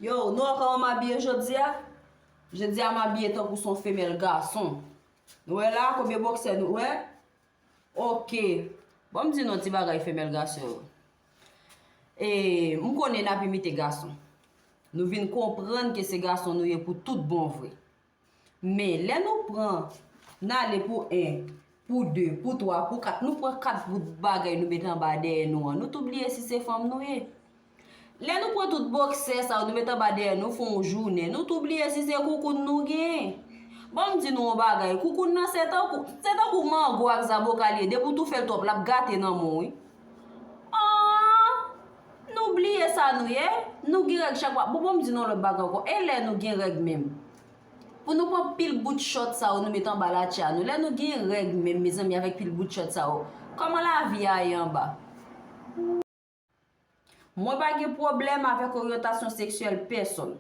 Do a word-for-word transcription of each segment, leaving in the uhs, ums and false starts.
Yo, nou wè kòman m abiye jodi a? Jodi a m abiye tankou se yon femèl gason. Nou wè la, konbyen bòksè nou wè? Ok. Bon, m di nou yon ti bagay, femèl gason yo. E, m konnen n ap imite gason. Nou vin konprann ke se gason nou ye pou tout bon vre. Men, lè nou pran, n ale pou en, pou de, pou twa, pou kat, nou pran kat bout bagay nou met anba dèyè nou an, nou tou bliye si se fanm nou ye. Lè nou pran tout bòksè sa yo, nou met anba dèyè nou, fè yon jounen, nou tou bliye si se koukoun nou genyen. Bon, m di nou yon bagay, koukoun nan se tankou, se tankou mango ak zaboka li ye, depi w toufe l twòp, l ap gate nan men w, wi. An! Nou bliye sa nou ye, nou gen règ chak mwa. Bon, bon, m di nou yon lòt bagay ankò, e lè nou gen règ menm? Pou nou pran pil bout chòt sa yo, nou met anba latche a nou. Lè nou gen règ menm, mezanmi, avèk pil bout chòt sa yo, kòman lavi a ye anba? Mwen pa gen pwoblèm avèk oryantasyon seksyèl pèsonn.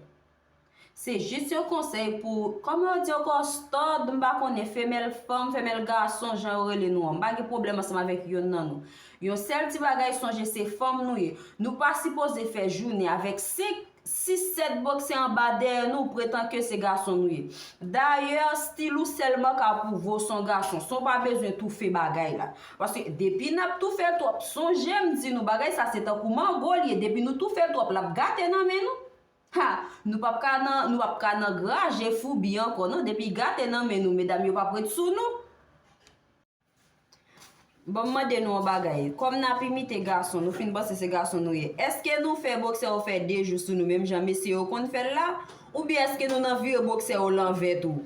Se jis yon konsèy pou, kòman yo di ankò, stòd, m pa konnen, femèl fanm, femèl gason, jan yo rele nou an. M pa gen pwoblèm ansanm avèk yonn nan nou. Yon sèl ti bagay, sonje se fanm nou ye. Nou pa sipoze fè jounen avèk senk, sis, sèt bòksè anba dèyè nou, pretan ke se gason nou ye. Dayè, stil ou sèlman ka pwouve w se yon gason, san w pa bezwen toufe bagay la. Paske depi n ap toufe l twòp, sonje m di nou bagay sa se tankou mango l ye, depi nou toufe l twòp, l ap gate nan men nou. Ha! Nou p ap ka nan, nou p ap ka nan graje foubi ankò non, depi l gate nan men nou, medam yo p ap ret sou nou. Bon, m mande nou yon bagay. Kòm n ap imite gason, nou fin panse se gason nou ye. Èske nou fè bòksè yo fè de jou sou nou, menm jan mesye yo konn fè l la? Oubyen èske nou nan vire bòksè yo lanvè tou?